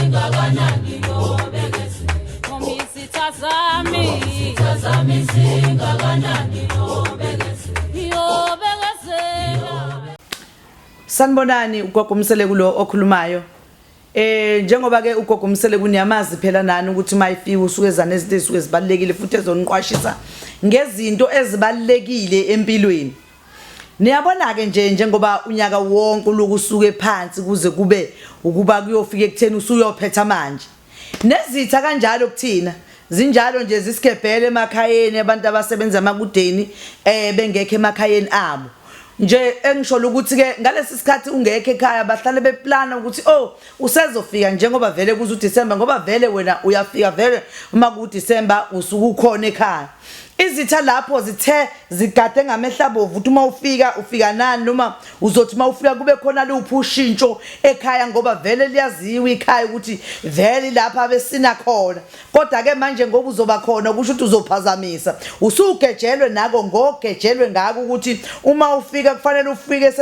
Singakanani nobekezela. Noma izitha zami. Izitha zami singakanani nobekezela. Ngiyobekezela. Sanibonani, ugogo uMseleku lo okhulumayo. Njengoba ke ugogo uMseleku niyamazi phela nani ukuthi mayifika usuke ezana izinto ezisuke zibalekile futhi ezoniqwashisa ngezinto ezibalekile empilweni. Niyabona ke nje njengoba unyaka wonke ulukusuke phansi kuze kube ukuba kuyofika ekutheni usuyophetha manje. Nezitha kanjalo kuthina zinjalo nje zisigebhele emakhayeni abantu abasebenza emakudeni bengekho emakhayeni abo. Nje engisho ukuthi ke ngalesi sikhathi ungekho ekhaya bahlale beplana ukuthi oh usezofika njengoba vele kuze uDecember, ngoba vele wena uyafika vele uma kuDecember usuke ukhona ekhaya. Izitha lapho zithe zigade ngamehla abovu ukuthi uma ufika ufika nani, noma uzothi uma ufika kube khona luphi ushintsho ekhaya, ngoba vele liyaziwa ikhaya ukuthi vele lapha abesina khona. Kodwa ke manje ngoba uzoba khona kusho ukuthi uzophazamisa. Usugejelwe nako ngogejelwe ngako ukuthi uma ufika kufanele ufike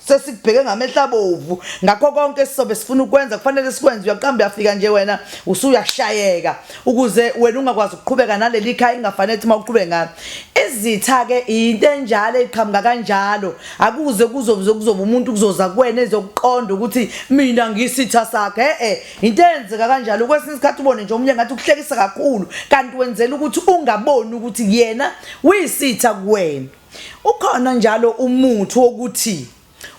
sesikubheke ngamehla abovu ngakho konke sizobe sifuna ukwenza kufanele sikwenze. Uyaqamba uyafika nje wena usuyashayeka ukuze wena ungakwazi ukuqhubeka naleli khaya ingafanele uma uqhubeke ngalo. Izitha ke into enjalo eqhamuka kanjalo, akuze kuzobe kuzoba umuntu kuzoza kuwena ezokuqonda ukuthi mina ngisitha sakhe. Into eyenzeka kanjalo kwesinye isikhathi ubone nje omunye ngathi ukuhlekisa kakhulu kanti wenzela ukuthi ungaboni ukuthi yena uyisitha kuwena. Ukhona njalo umuthi wokuthi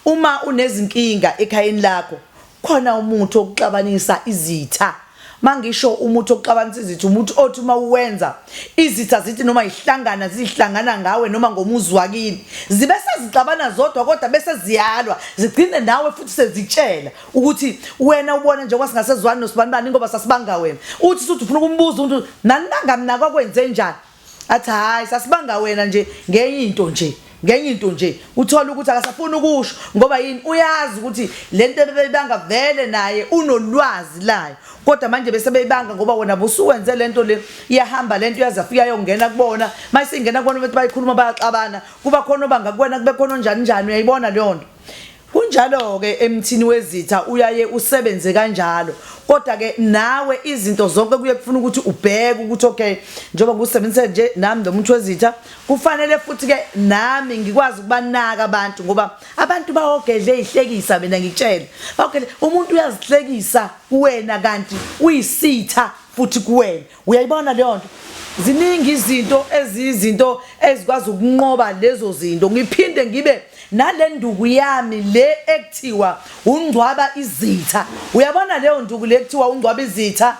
uma unezinkinga ekhayeni lakho, khona umuthi wokuxabanisa izitha. Mangisho umuthi wokuxabanisa izitha, umuthi othi uma uwenza izitha zithi noma ihlangana zihlangana ngawe noma ngomuzi wakini, zibe sezixabana zodwa kodwa bese ziyalwa, zigcine nawe futhi sezitshela ukuthi wena ubona njengoba singasezwani nosibanibani ngoba sasibanga wena. Uthi usuthi ufuna ukumbuza umuntu nanibanga mina kwakwenze njani, athi hayi sasibanga wena nje ngenye into nje, ngenye into nje. Uthola ukuthi akasafuni ukusho ngoba yini, uyazi ukuthi lento ebebeyibanga vele naye unolwazi layo, kodwa manje bese beyibanga ngoba wena busuwenze lento le. Iyahamba lento yaze afika yongena kubona, mayisingena kubona bethi bayikhuluma bayaxabana, kuba khona obanga kuwena, kube khona onjani njani, uyayibona leyo nto. Kunjalo ke emthini wezitha, uyaye usebenze kanjalo. Kodwa ke nawe izinto zonke kuye kufuna ukuthi ubheke ukuthi okay, njengoba kusebenzise nje nami lo muthi wezitha, kufanele futhi ke nami ngikwazi ukubanaka abantu, ngoba abantu bawogedle ihlekisa. Mina ngikutshele, bawogedle, umuntu uyazihlekisa kuwena kanti uyisitha futhi kuwena, uyayibona leyo nto. Ziningi izinto eziyizinto ezikwazi ukunqoba lezo zinto. Ngiphinde ngibe nale nduku yami le ekuthiwa ungcwaba izitha. Uyabona leyo nduku le ekuthiwa ungcwaba izitha,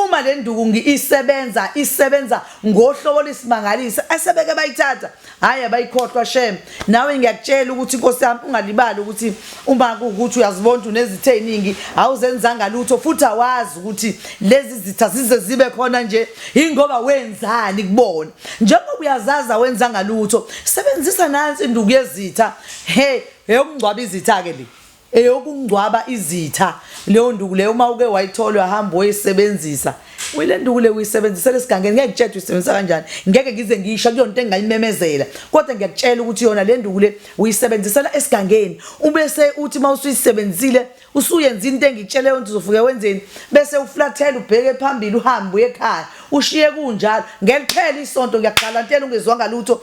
uma le nduku isebenza, isebenza ngohlobo lisimangalisa esebeke bayithatha, hhayi abayikhohlwa shem. Nawe ngiyakutshela ukuthi inkosi yami ungalibali ukuthi uma kuwukuthi uyazibona ukuthi unezitha ey'ningi, awuzenzanga lutho futhi awazi ukuthi lezi zitha zize zibe khona nje ingoba wenzani kubona. Njengoba uyazazi awenzanga lutho, sebenzisa nansi induku yezitha, he, eyokungcwaba izitha-ke le, eyokungcwaba izitha. Leyo nduku leyo uma uke wayithola uyahamba uyisebenzisa. Le nduku le uyisebenzisela esigangeni, ngeke ngitshele uyisebenzisa kanjani, ngeke ngize ngisho kuyona into engingayimemezela, kodwa ngiyakutshela ukuthi yona le nduku le uyisebenzisela esigangeni. Ubese uthi uma usuyisebenzisile usuyenza into engitshele yona uzofike wenzeni, bese uflathela ubheke phambili uhambe uye ekhaya ushiye kunjalo. Ngeliphela isonto ngiyakugalantela ungezwanga lutho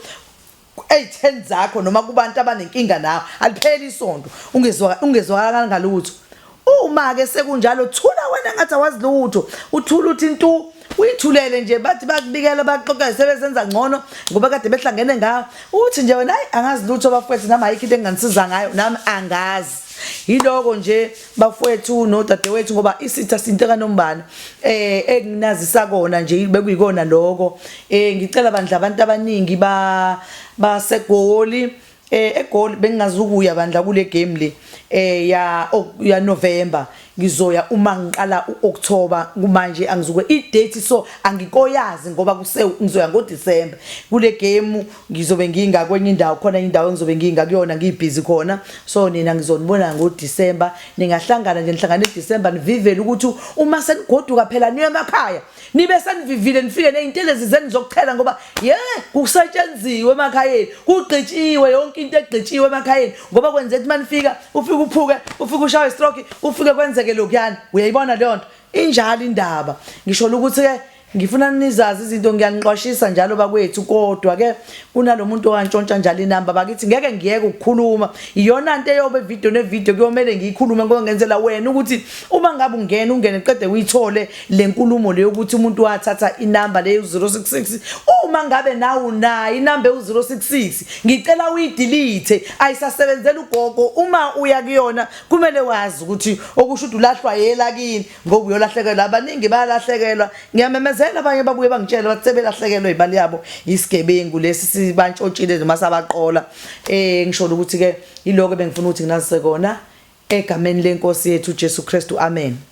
ey'theni zakho noma kubantu abanenkinga nawe, alipheli isonto ungezwakala ngalutho. Uma-ke sekunjalo thula wena ngathi awazi lutho, uthula uthi ntu, uyithulele nje, bathi bakubikela baxoxa sebezenza ngcono ngoba kade behlangene ngawo, uthi nje wena hayi angazi lutho bafowethu, nami ayikho into enginganisiza ngayo, nami angazi. Yiloko nje bafowethu nodadewethu, ngoba isitha sinto kanombani enginazisa kona nje bekuyikona lokho. Ngicela bandla abantu abaningi baseGoli, eGoli bengingazukuya bandla kule game le ya November, ngizoya uma ngiqala uOctober. Kumanje angizuke i-date so angikoyazi ngoba kuse ngizoya ngoDecember kule game, ngizobe nginga kwenye indawo, khona indawo engizobe nginga kuyona ngibhizi khona. So nina ngizonibona ngoDecember, ningahlangana nje nihlangane eDecember nivivele ukuthi uma senigoduka phela niye emakhaya nibe senivivile, nifike nezintelezi zenu zokuchela, ngoba ye kusetshenziwe emakhayeni, kugqitshiwe yonke into egqitshiwe emakhayeni, ngoba kwenzeka ukuthi manifika ufike uphuke, ufike ushawe stroke, ufike kwenzeke lokuyana, uyayibona leyo nto. Injalo indaba. Ngisho ukuthi ke ngifuna nizazi izinto, ngiyaniqwashisa njalo bakwethu, kodwa ke kunalomuntu owantshontsha njalo inamba bakithi, ngeke ngiyeke ukukhuluma. Iyona nto eyobe video ne video kuyomele ngiyikhulume ngoba ngenzela wena ukuthi uma ngabe ungena ungene qede uyithole le nkulumo leyo ukuthi umuntu wathatha inamba leyo 066. Uma ngabe nawe unayo inamba ewu-066, ngicela uyidelete, ayisasebenzela ugogo. Uma uya kuyona kumele wazi ukuthi okusho ukuthi ulahlwa yela kini, ngoba uyolahlekelwa. Abaningi bayalahlekelwa, ngiyamemezela, abanye babuye bangitshela bathi sebelahlekelwe imali yabo isigebengu lesi sibantshontshile noma sabaqola. Ngisho ukuthi ke iloko bengifuna ukuthi nginazise kona egameni lenkosi yethu uJesu Kristu, amen.